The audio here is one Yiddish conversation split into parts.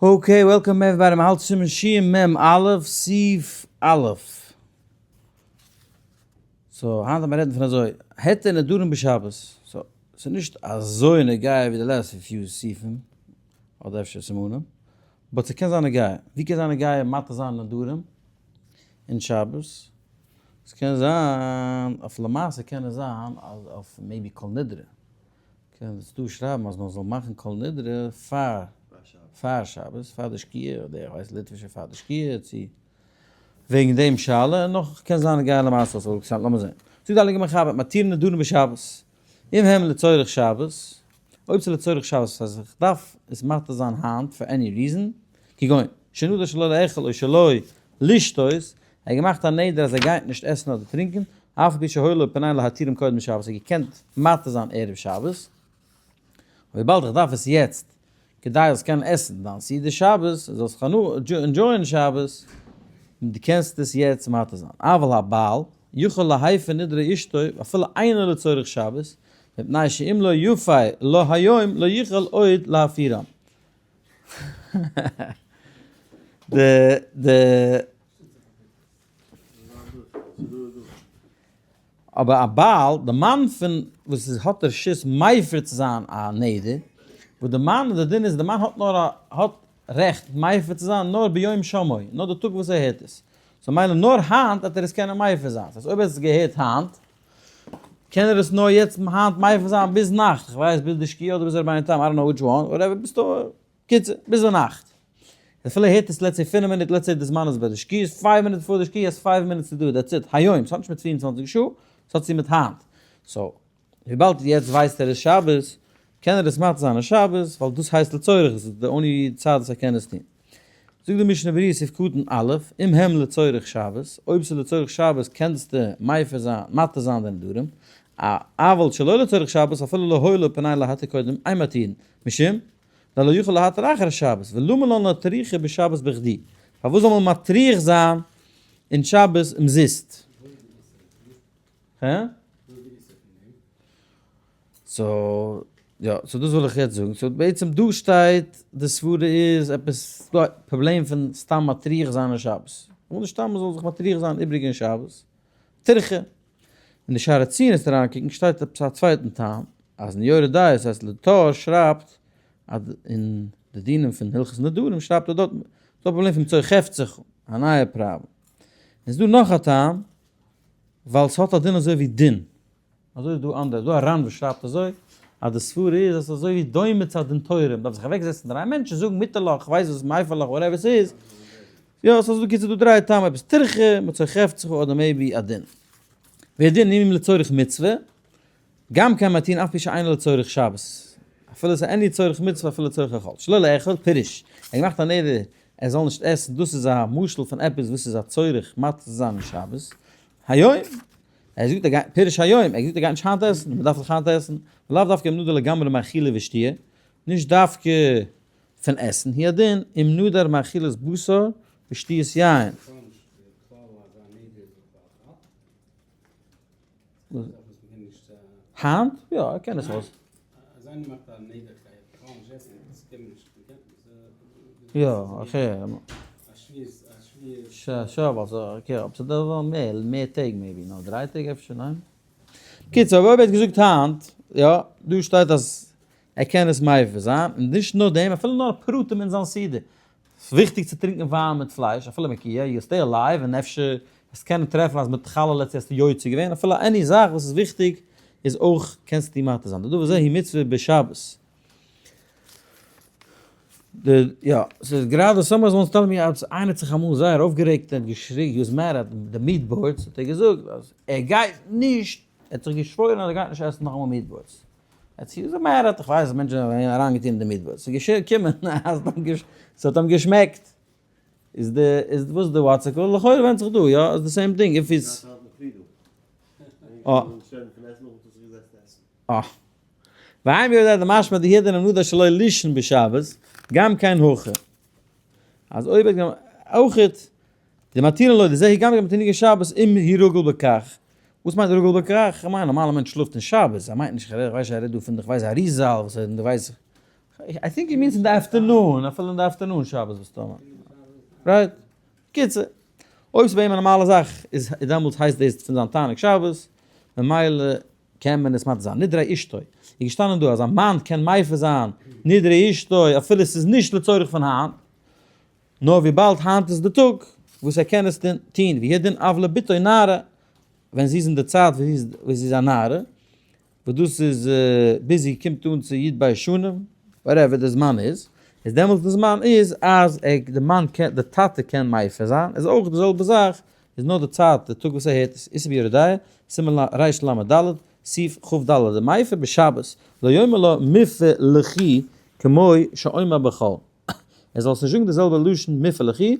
Okay, welcome everybody, מ'האלט סימן שין מ א, סעיף א'. So, היינט וועט מען רעדן פון אזוי, היתר נדרים בשבת. So, ס'איז נישט אזוי נוגע ווי די last few סעיפים, אדער אפשר סימנים, but ס'קען זיין נוגע. ווי קען זיין נוגע מתיר זיין נדרים אין שבת? ס'קען זיין, אויף למעשה קען עס זיין אז אויף maybe כל נדרי. קענסט דא שרייבן אז מען זאל מאכן כל נדרי פאר פאר שבת, פאר די שקיעה, אדער איך ווייס ליטווישע פאר די שקיעה, צו וועגן דעם שאלה, און נאך קען זיין גיין למעשה אויס אויב לאמיר זען. זאגט די הייליגע מחבר, מתיר נדרים בשבת, אם הם לצורך שבת, אויב ס'איז לצורך שבת אז איך דארף עס מתיר זיין היינט for any reason, כגון, שנדר שלא לאכול או שלא לשתות, ער האט געמאכט א נדר אז ער גייט נישט עסן אדער טרינקען, אף על פי שהיה לו פנאי להתירם קודם שבת, ער האט געקענט מתיר זיין ערב שבת, וויבאלד איך דארף עס יעצט כדי זאלסט קענען עסן דיין סעודה שבת, זאלסט enjoy ען שבת, דו קענסט עס יעצט מתיר זיין, אבל הבעל יכול להפר נדרי אשתו אפילו אינו לצורך שבת, מפני שאם לא יפר לה היום לא יוכל עוד להפירם. די די אבער א בעל, די מאן פון וואס איז האט רשות מפר צו זיין א נדר, וואס די מאן די דין איז די מאן האט נאר א האט רעכט מפר צו זיין נאר ביום שמעו, נאר די טאג וואס ער הערט עס, so מילא נאר היינט וועט ער עס קענען מפר זיין, ס'הייסט אויב ער האט עס געהערט היינט, קען ער עס נאר יעצט היינט מפר זיין ביז נאכט, איך ווייס ביז די שקיעה אדער ביז רבינו תם, I don't know which one, whatever, ביסטו, קיצור, ביז די נאכט. אפילו ער הערט עס let's say פינף מינוט, let's say די זמן איז ביי די שקיעה, איז five מינוט פאר די שקיעה, has five minutes to do it, that's it, היום, ס'האט נישט מיט 24 שעה, ס'האט צו מיט היינט. So, וויבאלד יעצט ווייסט ער איז שבת, קען ער עס מתיר זיין אין שבת, ווייל דאס הייסט לצורך, דאס איז די only צייט וואס ער קען עס טון. זאגט די משנה ברורה סעיף קטן א', אם הם לצורך שבת, אויב ס'איז לצורך שבת קענסטו מפר זיין, מתיר זיין די נדרים, אבל שלא לצורך שבת אפילו לא היה לו פנאי להתיר קודם אין מתירין, משום דלא יוכל להתיר אחר השבת, ולמה לן להטריחו בשבת בכדי, פארוואס זאל מען מטריח זיין אין שבת אומזיסט? הע? So, יא, so דאס וויל איך יעצט זאגן. So בעצם דא שטייט די סברה איז עפעס דא א פראבלעם פון סתם מטריח זיין אין שבת. כ'וויל נישט סתם מ'זאל זיך מטריח זיין איבריג אין שבת. טירחה. אין די שערי ציון וועסטו אריינקוקן שטייט עפעס א צווייטן טעם, אז אין יורה דעה, ס'הייסט לטור שרייבט אז אין די דינים פון הלכות נדרים שרייבט ער דארט ס'דא א פראבלעם פון מצוי חפצך, א נייע פראבלעם. און ס'דא נאך א טעם, ווייל ס'האט א דין אזוי ווי דין. אזוי איז דא אנדערע, איז דא א ר"ן וואס שרייבט אזוי, אז די סברה איז אז ס'איז אזוי ווי דומה צו א דין תורה, מ'דארף זיך אוועק זעצן דריי מענטשן זאגן מותר לך, כ'ווייס וואס, מפר לך, whatever ס'איז, יא, ס'איז דא קיצור דא דריי טעמים, עפעס טירחה, מצוי חפצך, אדער maybe א דין. והדין אם לצורך מצוה, גם כן מתירין אף פי שאינו לצורך שבת, אפילו ס'איז any צורך מצוה אפילו צורך החול, שלא לאכול, פירוש, ער האט געמאכט א נדר ער זאל נישט עסן, דאס איז א משל פון עפעס וואס איז א צורך מתיר צו זיין אין שבת, היום, ער זאגט ער גייט, פירוש היום, ער זאגט ער גייט נישט היינט עסן, מען דארף דאך היינט עסן, ולאו דווקא אם נדר לגמרי מאכילה ושתיה, נישט דווקא פון עסן, הוא הדין אם נדר מאכילת בשר ושתיית יין. היינט? יא, ער קען עס אויס. יא, okay. שבת, okay, אבער ס'דא מער, מער טעג maybe, נאר דריי טעג אפשר, ניין? בקיצור, אבער אויב ער האט געזאגט היינט, יא, דא שטייט אז ער קען עס מפר זיין, און נישט נאר דעם, אפילו נאר פרטים אין זיין סעודה. ס'איז וויכטיג צו טרינקען וויין מיט פלייש, אפילו מקוה, you stay alive, און אפשר וועסטו קענען טרעפן אז מיט חלה לעצט האסטו יוצא געווען, אפילו any זאך וואס איז וויכטיג איז אויך קענסטו מתיר זיין. דדבר זה היא מצוה בשבת. די יא, ס'איז גראדע someone was telling me אז איינער האט זיך אמאל זייער אויפגערעגט און האט געשריגן, he was mad at the meat boards, האט ער געזאגט אז ער גייט נישט, ער האט זיך געשוואוירן אז ער גייט נישט עסן נאכאמאל meat boards. ער איז mad at, איך ווייס אז מענטשן זענען אריינגעטון אין די meat boards, ס'איז געקומען אז ס'האט אים געשמעקט, איז די איז וואס די what's it called, לכאורה ווענדט זיך דא, יא, איז די same thing, if it's. אה. והאם יודע דמשמע דהידרן נדר שלא לישן בשבת, גם כן הכא. אז אויב ער אויכעט די מתירין לו דזה היא גם כן מתירין שבת אם הוא רגיל בכך. וואס מיינט רגיל בכך? איך מיין נארמאלע מענטש שלאפט אין שבת, ער מיינט נישט, איך ווייס נישט ער רעדט דא פון איך ווייס אריזל וואס ער ווייס. I think he means אין די afternoon, אפילו אין די afternoon שבת מסתמא. Right? קיצור, אויב ס'איז ביי אים א נארמאלע זאך, איז דעמאלטס הייסט דאס פון זיין תענוג שבת, ממילא קען מען עס מתיר זיין. נדרי אשתו, איז געשטאנען דא אז א מאן קען מפר זיין נדרי אשתו אפילו ס'איז נישט לצורך פון היינט, נאר וויבאלד היינט איז די טאג וואס ער קען עס טון, והוא הדין אף לבתו נערה, ווען זי איז אין די צייט וואס זי איז א נערה, וואס דאס איז ביז זי קומט אן צו י"ב שנים, whatever די זמן איז, איז דעמאלטס די זמן איז אז ער די מאן קען די טאטע קען מפר זיין, איז אויך די זעלבע זאך, איז נאר די צייט די טאג וואס ער הערט עס, איסור ביורה דעה, סימן רל"ד, סעיף כ"ד, די מפר בשבת, לא יאמר לה מופר ליכי כמו שאומר בחול. ער זאל עס נישט זאגן די זעלבע לשון מופר ליכי,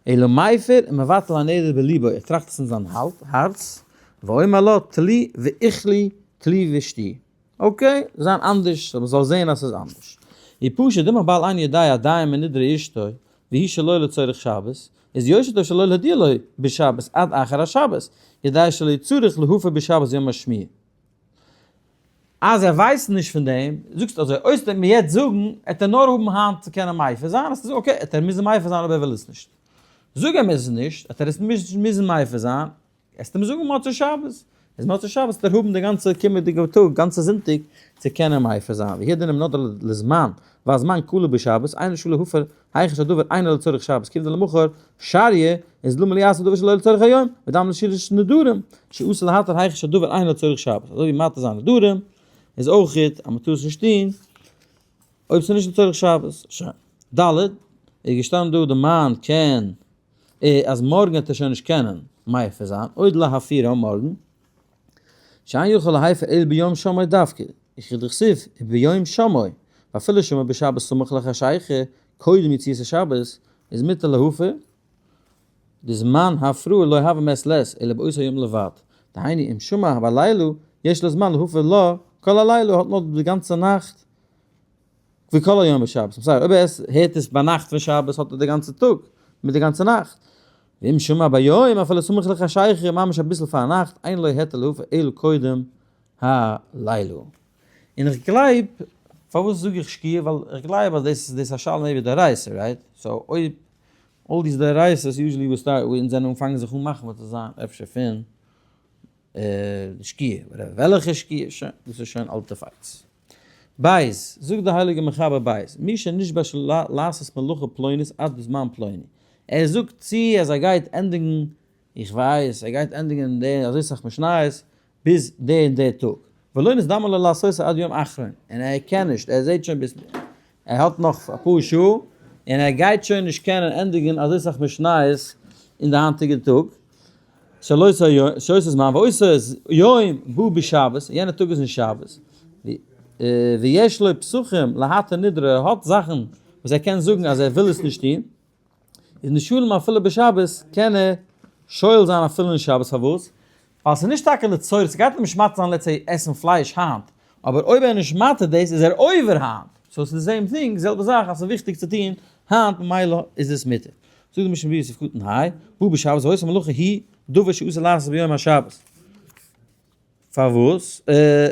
אלא מפר ומבטל הנדר בליבו, ער טראכט עס אין זיין הארץ, ואומר לה טלי ואכלי טלי ושתי. Okay, זיין אנדערש, מען זאל זען אז ס'איז אנדערש. ופשוט אם הבעל אינו יודע עדיין מנדרי אשתו, והיא שלא לצורך שבת, איז יותר טוב שלא להודיע לו בשבת עד אחר השבת, כדי שלא יצטרך להפר בשבת יום השמיעה. אז ער ווייסט נישט פון דעם, זאגסטו אזוי, אויב וועט מען יעצט זאגן, עט ער נאר האבן היינט צו קענען מפר זיין, אז okay, עט ער מוזן מפר זיין אויב ער וויל עס נישט. זאג אים עס נישט, עט ער עס מוזן מפר זיין, עסט אים זאגן מוצאי שבת, איז מוצאי שבת וועט ער האבן די גאנצע קומענדיגע טאג, גאנצע זונטאג, צו קענען מפר זיין, והוא הדין אם נדר לזמן, והזמן כלול בשבת, אינו רשאי להפר, היכן שהדבר אינו לצורך שבת, כיוון דלמחר שריא, איז למה לי יעשה דבר שלא לצורך היום, ודם לשילוש נדרים, שאסור להתיר היכן שהדבר אינו לצורך שבת, אזוי ווי מתיר זיין נדרים, איז אויך גוט אז מ'טאר עס נישט טון, אויב ס'איז נישט לצורך שבת. שוין. ד. איז געשטאנען דא די מאן קען אז מארגן וועט ער שוין נישט קענען מפר זיין, עוד להפירה מארגן, שאין יכול להפר אלא ביום שמעו דווקא, וכדכתיב ביום שמעו, ואפילו שמע בשבת סמוך לחשיכה קודם יציאת השבת, איז מותר להפר, די זמן ההפרעה לא הוה מעת לעת אלא באותו יום לבד, דהיינו אם שמע בלילה יש לו זמן להפר לה כל הלילה האט נאר די גאנצע נאכט וכל היום בשבת, I'm sorry, אויב ער הערט עס ביינאכט פון שבת האט ער די גאנצע טאג מיט די גאנצע נאכט, ואם שמע ביום אפילו סמוך לחשיכה ממש אביסל פאר נאכט אין לו היתר להפר אלא קודם הלילה. און איך גלייב, פארוואס זאג איך שקיעה? ווייל איך גלייב אז דאס איז א שאלה מער ווי דאורייתא, right? So אויב all these דאורייתא'ס usually וואס start אונז זענען אנפאנגען זיך אנמאכן וואלט עס זיין אפשר פון שקיעה, וועלכע שקיעה? שוין, דאס איז שוין אלטע fights. בית, זאגט די הייליגע מחבר בית, מי שנשבע שלא לעשות מלאכה פלונית עד זמן פלוני, ער זאגט צו אז ער גייט ענדיגן, איך ווייס, ער גייט ענדיגן די אזוי סאך משניות ביז די און די טאג, ולא נזדמן לו לעשותה עד יום אחרון, און ער קען נישט, ער זעט שוין ביז, ער האט נאך אפאר שעה, און ער גייט שוין נישט קענען ענדיגן אזוי סאך משניות אין די היינטיגע טאג, שלא זמן ואותו יום בא בשבת, יענע טאג איז אין שבת, ויש לו פתחים להתיר נדרו, ער האט זאכן וואס ער קען זאגן אז ער וויל עס נישט טון, איז נשאלים אפילו בשבת, קען ער שואל זיין אפילו אין שבת, פארוואס? ווייל ס'איז נישט טאקע לצורך, ס'גייט אים נישט מתיר זיין let's say עסן פלייש היינט, אבער אויב ער איז נישט מתיר דאס איז ער עובר היינט, so ס'איז די same thing, די זעלבע זאך אז ס'איז וויכטיג צו טון היינט ממילא איז עס מותר. זאגט די משנה ברורה סעיף קטן ה, בא בשבת ואותה מלאכה היא דבר שאסור לעשות ביום השבת. פארוואס?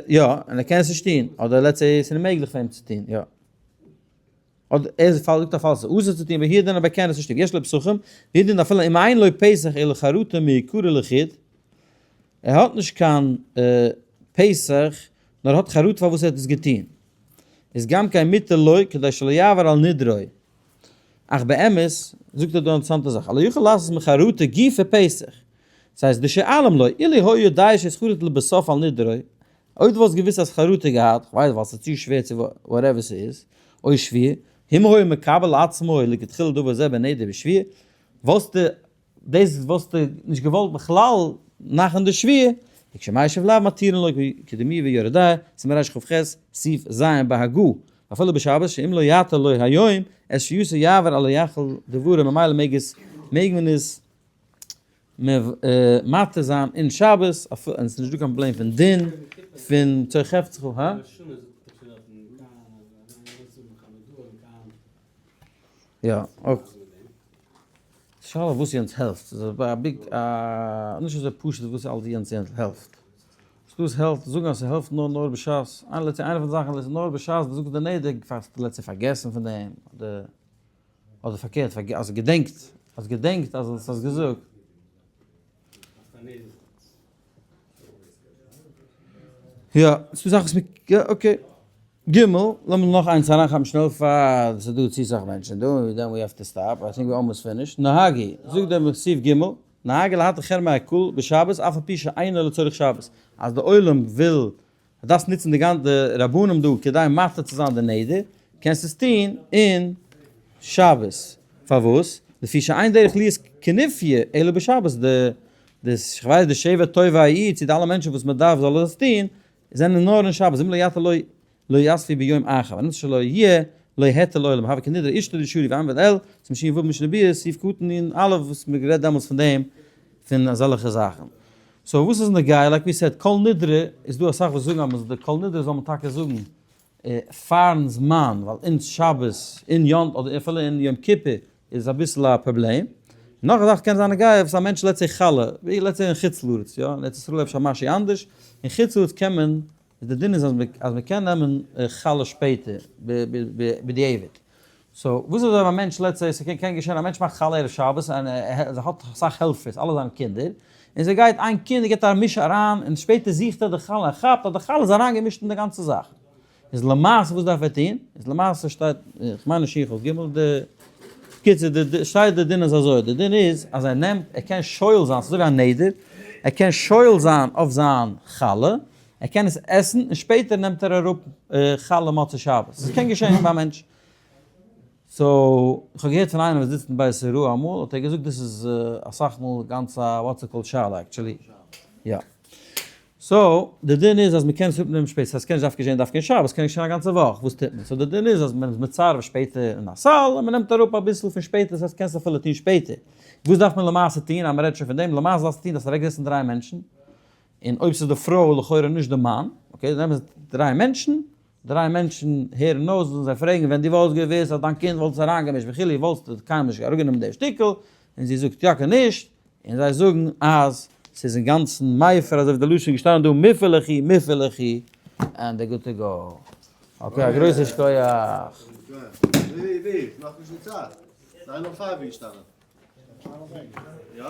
יא, און ער קען עס נישט טון, אדער let's say ס'איז נישט מעגליך פאר אים צו טון, יא. אדער ער איז פאלש, זאגט א פאלשע אסור צו טון, והוא הדין אבער קען עס נישט טון, יש לו פתחים, והוא הדין אפילו אם אין לו פתח אלא חרטה מעיקרא לחוד, ער האט נישט קיין פתח, נאר האט חרטה פארוואס ער האט עס געטון, איז גם כן מותר לו כדי שלא יעבור על נדרו. אך באמת, זאגט ער דא א אינטערעסאנטע זאך, הלא יכול לעשות מחרטה גופא פתח, ס'הייסט דשאלים לו, אילו היה יודע שהתחרט לבסוף על נדרו, אויב דו וואלסט געוואוסט אז חרטה געהאט, כ'ווייס ווייל ס'איז צו שווער צו whatever ס'איז, או שבועה, אם היה מקבל עצמו לכתחילה דבר זה בנדר בשבועה, וואלסטו דאס וואלסטו נישט געוואלט בכלל מאכן די שבועה, וכשמשיב לאו מתירין לו כדמובא ביורה דעה, סימן רכ"ח, סעיף ז' בהגה, אפילו בשבת שאם לא יתיר לו היום, את שבועתו יעבור על היכל דברו ממילא מעג עס מעג מען עס מתיר זיין אין שבת, און עס איז נישט דא קיין פראבלעם פון דין פון צורך חפצך, הא? יא, okay. שאלה וואס יענץ העלפט, ס'איז א big א נישט אזוי פשוט וואס אלס יענץ העלפט. ס'דא העלפט זאגן אז ס'העלפט נאר נאר בשעת, איינע let's say איינע פון די זאכן איז נאר בשעת דו זאגסט די נדר, פארסט let's say פארגעסן פון דעם, אדער אדער פארקערט אז געדענקט, אז געדענקט אז עס האסט געזאגט. יא, ס'דא זאכן וואס מ'קען, יא okay. ג. לאמיר נאך איינס אריינכאפן שנעל פאר ס'איז דא צו סאך מענטשן דא, און then we have to stop, I think we almost finished. נהגי, זאגט דער סעיף ג, נהגי להתיר חרמי הקהל בשבת אף על פי שאינו לצורך שבת, אז די עולם וויל, דארפסט נוצן די גאנצע רבנים דא כדי מתיר צו זיין די נדר, קענסט עס טון אין שבת. פארוואס? לפי שאין דרך להיות כנופיא אלא בשבת, די די כ'ווייס די שבט טובי העיר צו די אלע מענטשן וואס מ'דארף זאלן עס טון, זענען נאר אין שבת, אם לא יתיר לא לא יספי ביום אחר, ונמצא שלא יהיה לא היתר לעולם, הוה כנדרי אשתו דשרי ועם ועל, צום שיעור ו' משנה ב', סעיף קטן און א' וואס מ'האט גערעדט דעמאלטס פון דעם, פון אזעלכע זאכן. so וואס איז נוגע, like we said, כל נדרי, איז דא אסאך וואס זאגן אז די כל נדרי זאל מען טאקע זאגן פארן זמן, ווייל אין שבת, אין יום אדער אפילו אין יום כיפור איז אביסל א פראבלעם. נאך א זאך קען זיין נוגע וואס א מענטש let's say חלה, ווי let's say אין חוץ לארץ, יא, אין ארץ ישראל אפשר משהו אנדערש, אין חוץ לארץ קען מען, די דין איז אז מען קען נעמען חלה שפעטער בדיעבד. so וואס איז אויב א מענטש let's say, ס'קען געשען א מענטש מאכט חלה ערב שבת און ער האט אסאך העלפערס, אלע זיינע קינדער, און ס'גייט איין קינד און גיבט א מיש אריין און שפעטער זוכט ער די חלה און כאפט אז די חלה איז אריינגעמישט אין די גאנצע זאך. איז למעשה וואס דארף ער טון? איז למעשה שטייט, איך מיין נישט איך אויף ג די, קיצור די שטייט די דין איז אזוי, די דין איז אז ער נעמט, ער קען שואל זיין, ס'איז אזוי ווי א נדר, ער קען שואל זיין אויף זיין חלה, ער קען עס עסן און שפעטער נעמט ער אראפ חלה מוצאי שבת, עס קען געשען ביי א מענטש. so, איך האב געהערט פון איינעם וואס זיצט אין בית הוראה אמאל, האט ער געזאגט דאס איז אסאך מאל גאנץ א what's it called שאלה actually. יא. so, די דין איז אז מ'קען עס אפנעמען שפעטער, ס'הייסט ס'קען נישט דווקא געשען דווקא אין שבת, ס'קען געשען א גאנצע וואך, וואס טוט מען? so די דין איז אז מען איז מצרף שפעטער אין א סל און מ'נעמט אראפ אביסל פון שפעטער, ס'הייסט קענסט אפילו טון שפעטער. וואס דארף מען למעשה טון אז מ'רעדט שוין פון דעם? למעשה דארפסטו טון דארפסט אוועקזעצן דריי מענטשן, און אויב ס'איז די פרוי לכאורה נישט די מאן, okay, נעמען דריי מענטשן, דריי מענטשן הערן אויס און זיי פרעגן ווען דו וואלסט געוואוסט אז דיין קינד וואלט עס אריינגעמישט וכו' וואלסטו קיינמאל נישט אראפגענומען די שטיקל, און זי זאגט יא נישט, און זיי זאגן אז ס'איז אינגאנצן מפר אזוי ווי די לשון געשטאנען דא מופר לכי מופר לכי and they're good to go. okay א גרויסע שכוח. ווי ווי? נאכנישט די צייט. 905 איז געשטאנען. יא?